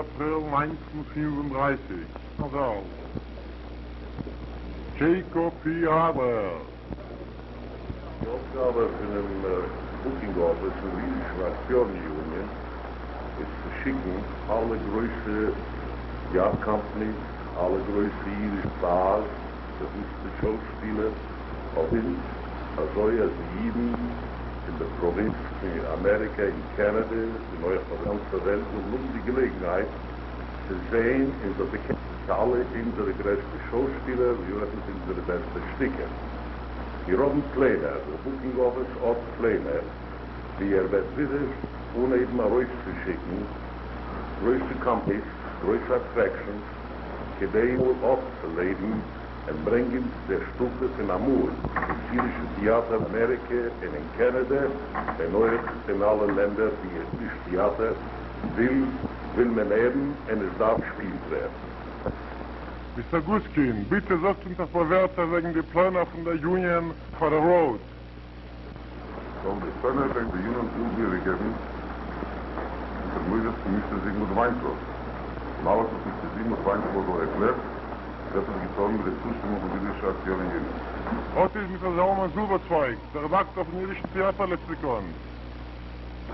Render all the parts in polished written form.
אפריל 1935. זאל. דזשעיקאב פי אדלער. די אויפגאבע פונעם בוקינג אפיס פון דער אידישער אקטיארן יוניאן איז צו שיקן אלע גרויסע טעאטער קאמפאניס, אלע גרויסע אידישע סטארס, באוואוסטע שוישפילער אויף אונז, אזוי אז די אידן אין דער פראווינץ פון אמעריקע, אין קענעדע און אויך אויף דער גאנצער וועלט זאלן האבן די געלעגנהייט צו זען און זיך באקענען מיט אלע אונזערע גרעסטע שוישפילער ווי אויך מיט אונזערע בעסטע שטיקער. מיר האבן פלענער, דער בוקינג אפיס האט פלענער ווי ער וועט ווידער אנהייבן ארויסצושיקן גרויסע קאמפאניס, גרויסע אטרעקשאנס, כדי אויפצולעבן און ברענגען צו דער שטופע פון אמאל דאס אידישע טעאטער אין אמעריקע און אין קענעדע און אויך אין אלע לענדער וואו אידיש טעאטער וויל וויל מען הערן און עס דארף געשפילט ווערן. מיסטער גוסקין, ביטע זאגט אונז אפאר ווערטער וועגן די פלענער פון דער יוניאן פאר די ראוד. וועלן די פלענער וועגן די יוניאן ווילן איבערגעבן אונטער מוסר פון מיסטער זיגמונד וויינטרויב, און אלעס וואס מיסטער זיגמונד וויינטרויב האט ערקלערט, ווערט עס געטאן מיט דער צושטימונג פון די אידישע אקטיארן יוניאן. אט איז מיסטער זלמן זילבערצווייג, דער רעדאקטאר פון אידישן טעאטער לעקסיקאן.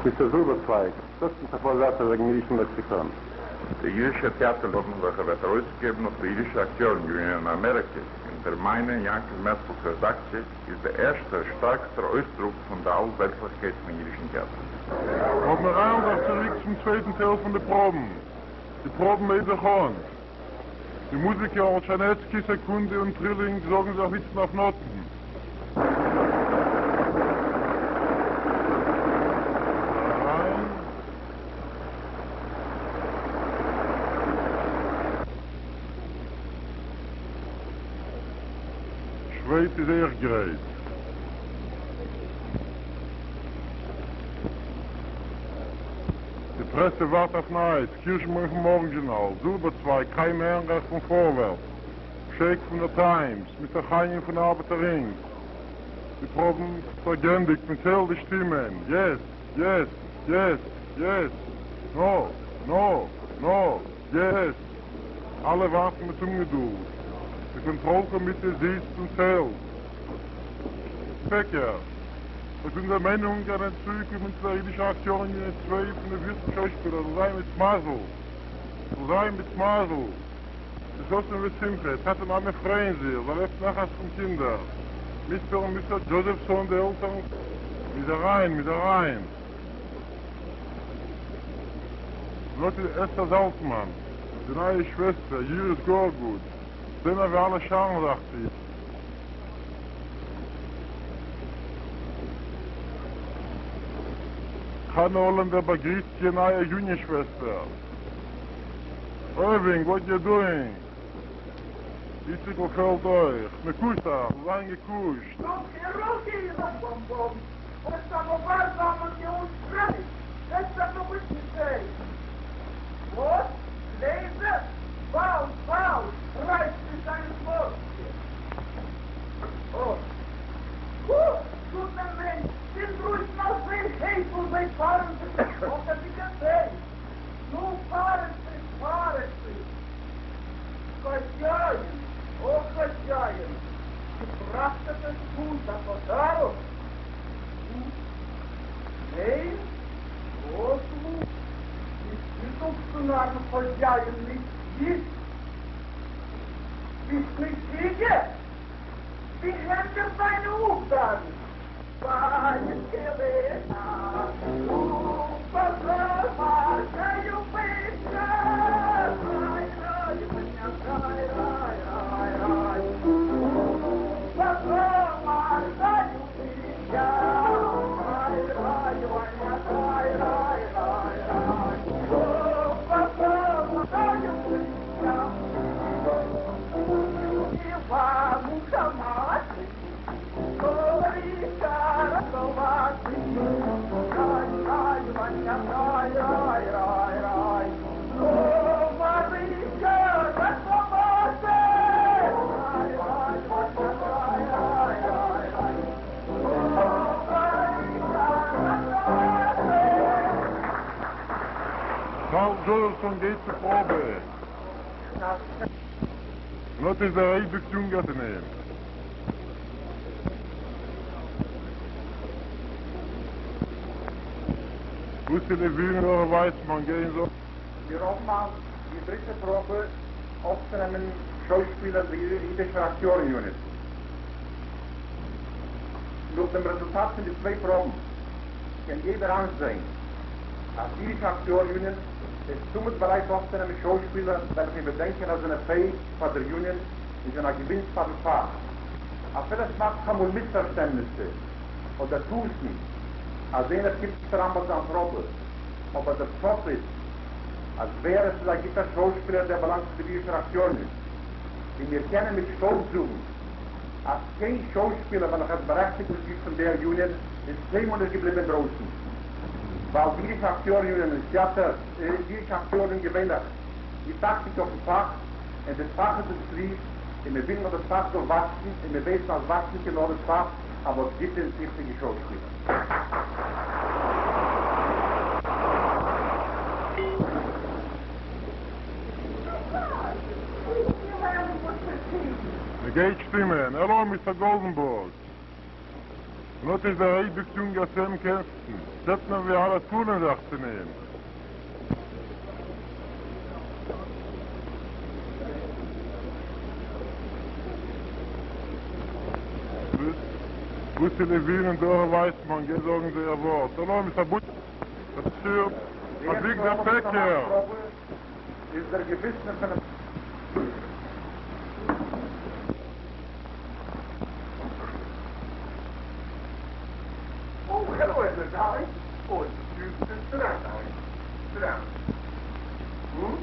מיסטער זילבערצווייג, זאגט אונז אפאר ווערטער וועגן אידישן לעקסיקאן. דער אידישער טעאטער לאדן וועלכער ווערט ארויסגעגעבן דורך דער אידישער אקטיארן יוניאן אין אמעריקע אונטער מיין און יעקב מעצל'ס רעדאקציע איז דער ערשטער, שטארקסטער אויסדרוק פון דער אלוועלטליכקייט פון אידישן טעאטער. אבער מיר איילן זיך צוריק צום צווייטן טייל פון די פראבן. די פראבן הייבן זיך אן. די מוזיקער אלטשאנעצקי, סעקונדע און טרילינג זאגן זיך וויצן אויף נאטן. אריין. שוועד איז אויך גרייט. די פרעסע ווארט אויף נייעס, קירשנבוים פון מארגן זשורנאל, זילבערצווייג, חיים עהרנרייך פון פארווערטס, שעק פון דער טיימס, מיסטער חנין פון ארבעטער רינג. די פראבן זיך געענדיגט, מען ציילט די שטימען, יעס! יעס! יעס! יעס! נא! נא! נא! יעס! אלע ווארטן מיט אומגעדולד. די קאנטראל קאמיטע זיצט און ציילט. פעקער. לויט אונזער מיינונג זענען צוגעקומען צו דער אידישער אקטיארן יוניאן צוויי פון די וויכטיגסטע שוישפילער זאל זיין מיט מזל! זאל זיין מיט מזל! בששון ושמחה, טאטע מאמע פרייען זיך, זיי לעבט נחת פון קינדער. מיסטער און מיסעס דזשאזעפסאן די עלטערן. מ'איז אריין, מ'איז אריין. און אט איז אסתר זאלצמאן, די נייע שוועסטער, איריס גארגוד, זען מיר ווי אלע שארן זיך צו איר. חנה האלענדער באגריסט איר נייע יוניאן שוועסטער. אוירווינג, וואט יו דואינג? איציקל פעלט אויך. מ'קושט זיך, זאל זיין געקושט. נו, פארעט זיך, פארעט זיך! חזיאין, או חזיאין, געבראכט עפעס גוט א פאדארוק? נו, ניין? וואס וואו? נישט גוט אפצונארן חזיאין נישט גוט! ביסט משוגע? די העמדער זיינע אפדארן! טשארלס דזשאזעפסאן גייט צו פראבע. און אט איז דער אייביג יונגער פון אים. לוסי לעווין און דארא ווייסמאן גייען זאגן. מיר האבן היינט די דריטע פראבע אויפצונעמען שוישפילער אין דער אידישער אקטיארן יוניאן. נאך דעם רעזולטאט פון די צוויי פראבן קען יעדער איינזען אז די אידישע אקטיאר יוניאן איז תמיד בארייט אויפצונעמען שוישפילער וועלכע מיר דענקען אז זענען פעאיג פאר דער יוניאן און זענען א געווינס פארן פאך, אפילו עס מאכט זיך אמאל מיספארשטענדניסע אדער טעותן אז איינער קומט נישט אריין ביי זיין פראבע, אבער דער סוף איז אז ווער עס איז א גוטער שוישפילער דער באלאנגט צו דער אידישער אקטיאר יוניאן, און מיר קענען מיט שטאלץ זאגן אז קיין שוישפילער וועלכער איז בארעכטיגט מיטגליד פון דער יוניאן איז קיינמאל נישט געבליבן אינדרויסן, ווייל די אידישע אקטיאר יוניאן איז טעאטער אידישע אקטיארן געווענליך גיט אכטונג אויפן פאך, און דאס פאך איז אונז ליב, און מיר ווילן אז דאס פאך זאל וואקסן, און מיר ווייסן אז וואקסן קען נאר דאס פאך אז מ'האט גוטע און טיכטיגע שוישפילער. מ'גייט שטימען, העלא מיסטער גאלדענבורג. און אט איז דער אייביג יונגער סעם קעסטן, זעט מען ווי אלע טולען זיך צו אים. לוסי לעווין און דארא ווייסמאן גייען זאגן זייער ווארט, העלא מיסטער בוטשער, אביגדור פעקער. איז דער געוויסן פונעם. Oh, hello, everybody. Oh, excuse me. Sit down, darling. Sit down. Hmm?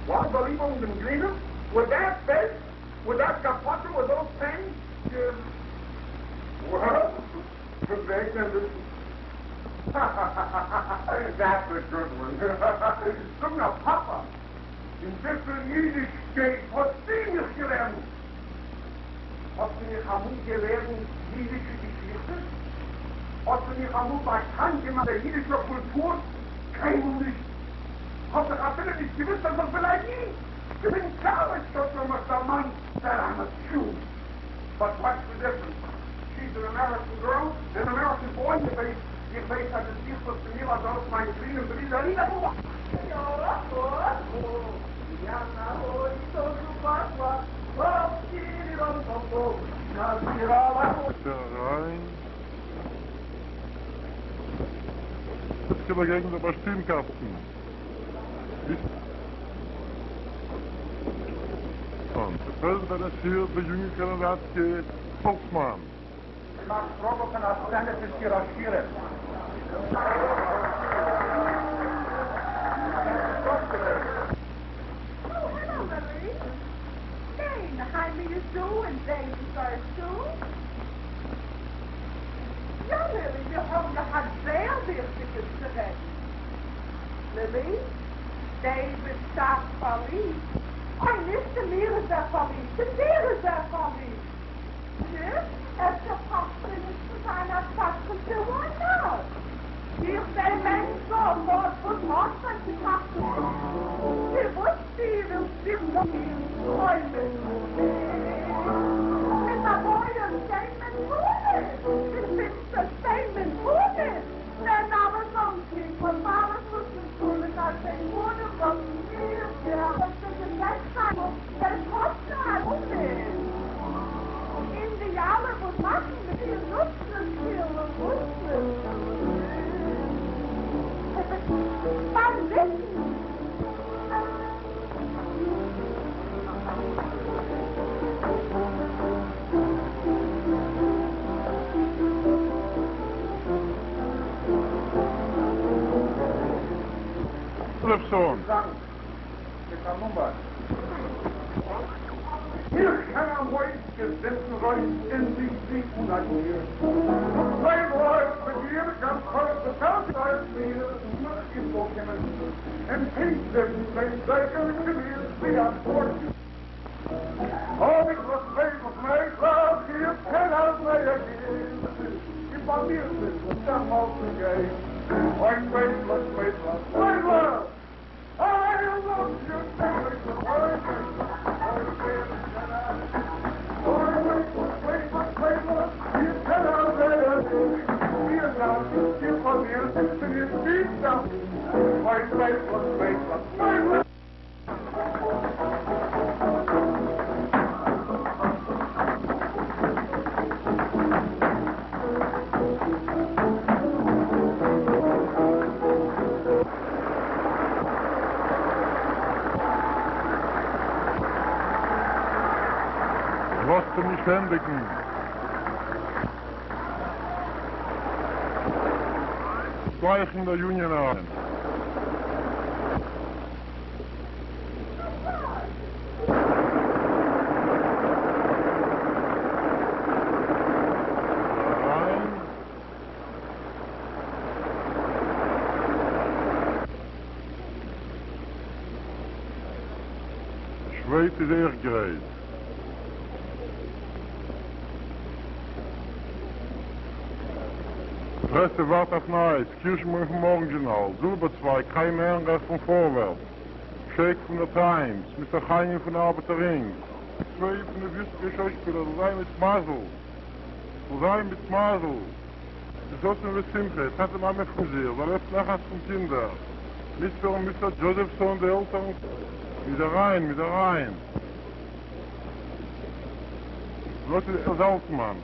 What, believe on them greener? With that face? With that kapotte? With those fangs? Well, That's a good one. Sag mal, Papa, in וויפיל אידישקייט האסטו מיך געלערנט? האסטו מיך אמאל געלערנט אידישע געשיכטע? האסטו מיך אמאל באקאנט געמאכט דער אידישער קולטור? קיינמאל נישט! האסט דאך אפילו נישט געוואוסט אז איך בין א איד! אין קאלעדזש האט מען מיך דערמאנט that I'm a Jew. But what's the difference? She's an American girl, an American boy, איך ווייס, איך ווייס אז עס איז צו מיר אז דאס מיין קליינעם ברודער אריין. יעצט איבערגעבן דער באשטימקאסטן. דער פרעזידענט אנאנסירט די יונגע קאנדידאטקע פאלקסמאן. מאכט פראבע פון א סצענע פון שיר השירים. Oh, hello, Lily. ניין, Jaime איז דא און דעיוויד אויך דא. יא, לילי, מיר האבן געהאט זייער וויכטיגעס צו רעדן. לילי, דעיוויד שטארק פארליבט. אוי, נישט אין מיר איז ער פארליבט, אין דיר איז ער פארליבט. אפשר פאסט מיר נישט צו זיין א שדכנ'טע, וויי נאט? איך זע מענטש וואס וואס האט שוין געטראכט צו וואס דו ווילסט זיך נאר טרוימען מיט א בויען שטיין מען גארנישט מיט פינסטער שטיין מען גארנישט דער נאמען זאנקי פון אלעס וואס מען טאר מיט א שיין פנים וואס מיר וועט זיך געזעצט זיין דער קאסטנער ארום אין די אלע וואס מאכן מיט דיר נוצן פיל און ביים ליפן. Josefsohn. געזאנג מיט א נומער. איך קען א הויז געזעצן רויט אין די די און א דיר. צוויי לויט מיט דיר גאנץ הויך די פעלד מיר נאך איך זאל קומען און פונקט זיבן ווען זייגער מיר ווי א פארט. אוי וואס וויי וואס מעגליך איך קען אז מער גיט איך ביי מיר זיצן דער מאלטן גיין אוי מיידלעך מיידלעך מיידלעך. לאזט אים נישט ענדיגן. גלייך אין דער יוניאן אריין. אריין. שוועד איז אויך גרייט. פרעסע ווארט אויף נייעס, קירשנבוים פון מארגן זשורנאל, זילבערצווייג, חיים עהרנרייך פון פארווערטס, שעיק פון דער טיימס, מיסטער חנין פון ארבעטער רינג. צוויי פון די וויכטיגע שוישפילער זאל זיין מיט מזל, זאל זיין מיט מזל, בששון ושמחה, טאטע מאמע פון זיך, זאל לעבן נחת פון קינדער, מיסטער און מיסעס דזשאזעפסאן די עלטערן, מ'איז אריין, מ'איז אריין. דאס איז זאלצמאן,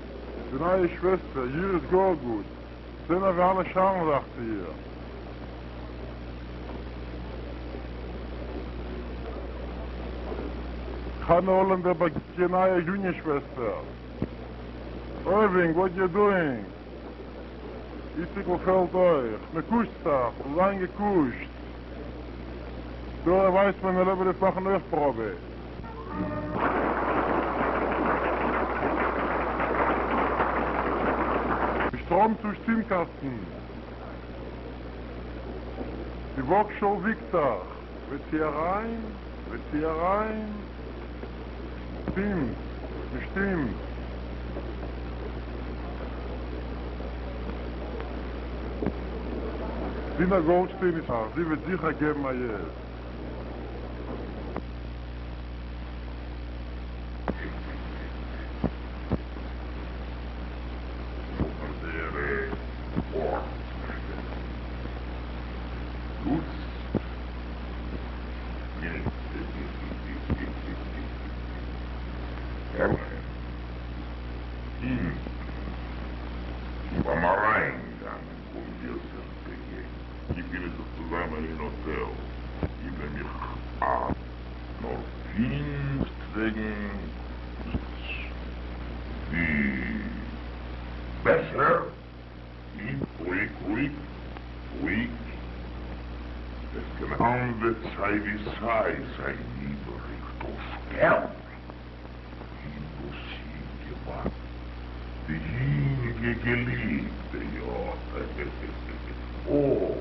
די נייע שוועסטער, איר איז גאר גוט, זען ווי אלע שארן זיך צו איר. חנה האלענדער באגריסט איר נייע יוניאן שוועסטער. אוירווינג, וואט יו דואינג? איציקל פעלד אויך. מען קושט זיך, זאל זיין געקושט. דארע ווייסמאן און לעבעדיף מאכן אויך פראבע. שטראם צום שטימקאסטן. די וואגשאל וויגט זיך. וועט זי אריין? וועט זי אריין? שטימט, מ'שטימט. דינה גאלדשטיין איז פאר, זי וועט זיכער געבן א יעס. פאר זייערע ארדנס דאס אונטן ביים אריינגאנג האבן מיר זיך באגעגנט. געפינען זיך צוזאמען אין האטעל. איבער מיך א נאר פונדעסטוועגן די בעסער און רואיג רואיג רואיג עס קען גנב'עט סיי ווי סיי זיין איבעריג דאס געלט אין דאס יונגע ווייב די יונגע געליבטע יא אוי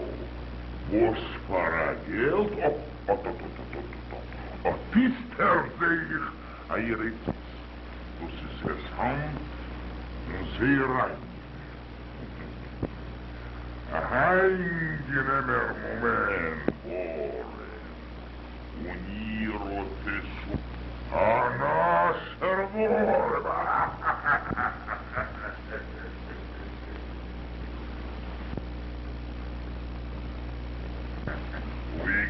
וואס פאר א געלט אט אט איצטער זעה איך א איר עצות דאס איז אינטערעסאנט און זייער איינגענעם. א איינגענעמער מאמענט, ווארעם, און איר האט עס א נאסער ווארעם. רואיג, רואיג.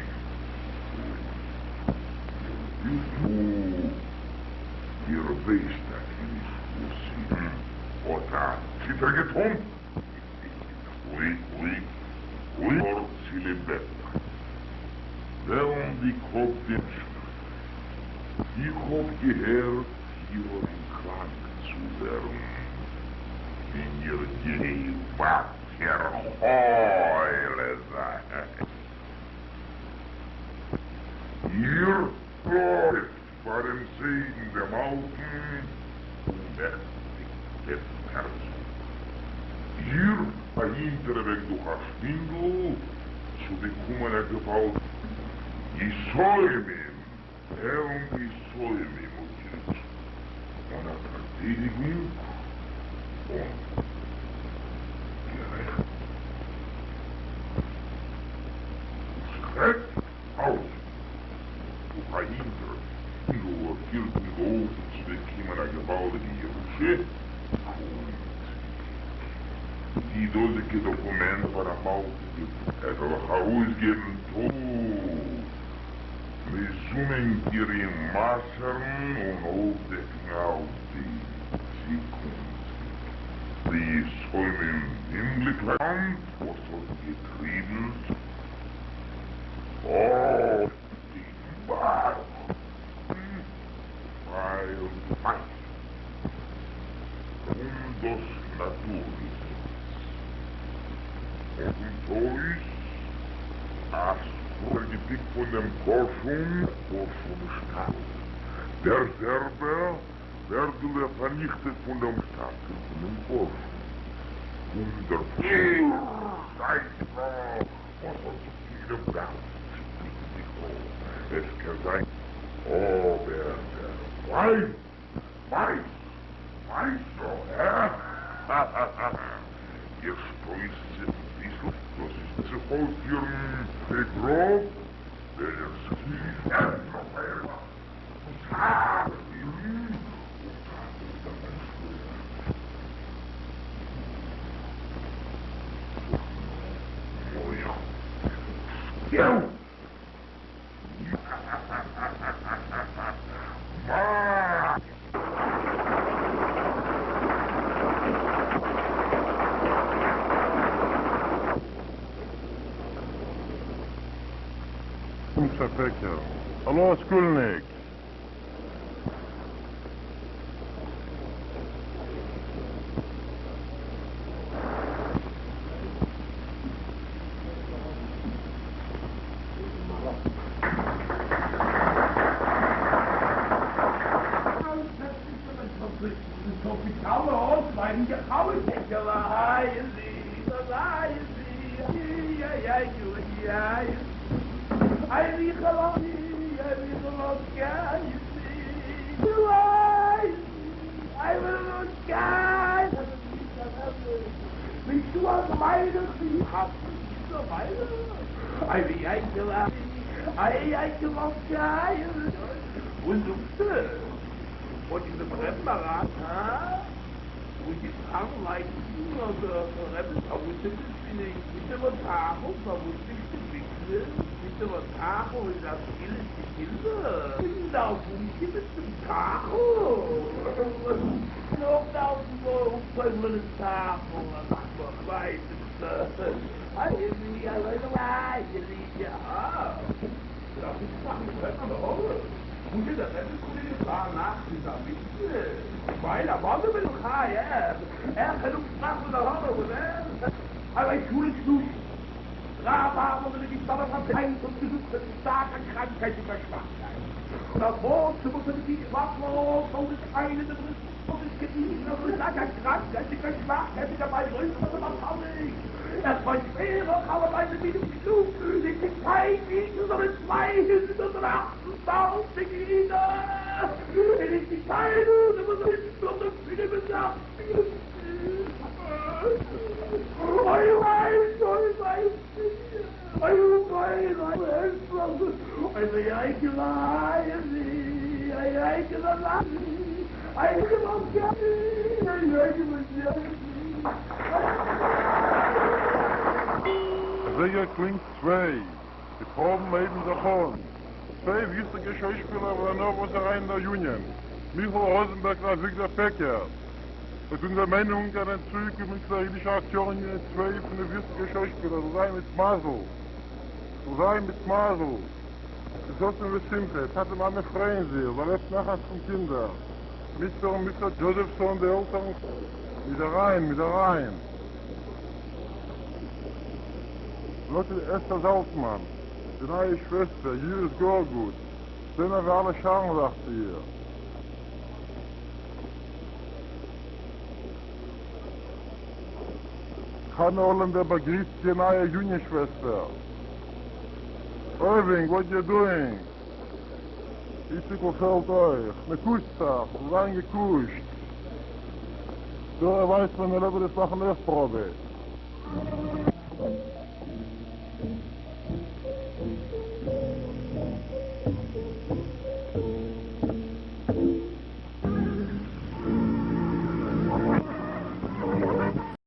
איר ווילט איר ווייסט טאקע נישט וואס איר האט א ציטער געטאן. רואיג, רואיג, רואיג נאר צוליב בעטן. וועלנדיג האב די איך האב געהערט איר האט קראנק צו ווערן אין איר גיי ווייטער חולה זיין. איר לויפט פאר דעם זיידן דעם אלטן אנמעכטיגטע פערזאן. איר א הינטערוועג דורך א שווינדל צו באקומען א געוואלד יסורים עלנד יסורים האט איר אן א פארטיידיגונג אן גערעכט שרעק אלזא דורך א הינטער שווינדל האט איר געהאלפן צו באקומען א געוואלדיגע ירושה קומט. די דאזיגע דאקומענט פאר א מלכה ער זאל אייך ארויסגעבן טאג מזומן גירים מסר'ן און אויפדעקן אלצדינג צוקונפטיג די יתומים אומגליקליך וואס האט געטריבן צו אט די ווייל דו ווייסט פון דאס נאטור-געזעץ און קומט אויס אז האט ער געפיקט פון דעם קארשון קארשון שטאפל דער זעלבער ווערט דא פארניכטעט פון דעם שטאפל פון דעם קארשון פון דער איר זייט נאך וואס האט זיך דעם גאנצן עס קען זיין אבער דער ווייס ווייס ווייסט הא? האהאהא איר שטויסט זיך אביסל דאס איז זיך אויפפירן ווי גראב ווען איר זיך עפענט אויף אייער הארץ און געלט! מיסטער פעקער, האלא סקולניק! זייגער קלינגט צוויי, די פראבן הייבן זיך אן. צוויי וויכטיגע שוישפילער וועלן נארוואס אריין אין דער יוניאן, מיכל ראזענבערג און אביגדור פעקער. לויט אונזער מיינונג זענען צוגעקומען צו דער אידישער אקטיארן יוניאן צוויי פון די וויכטיגע שוישפילער, זאל זיין מיט מזל! זאל זיין מיט מזל! בששון ושמחה, טאטע מאמע פרייען זיך, זיי לעבט נחת פון קינדער. מיסטער און מיסעס דזשאזעפסאן די עלטערן מיט אריין מיט אריין. און אט איז אסתר זאלצמאן, די נייע שוועסטער, איר איז גאר גוט, זען מיר ווי אלע שארן זיך צו איר. חנה האלענדער באגריסט די נייע יוניאן שוועסטער. אוירווינג, וואט יו דואינג? איציקל פעלט אויך. מען קושט זיך, זאל זיין געקושט. דא ווייסט מען, מען לעבעדיג מאכן אויך פראבע.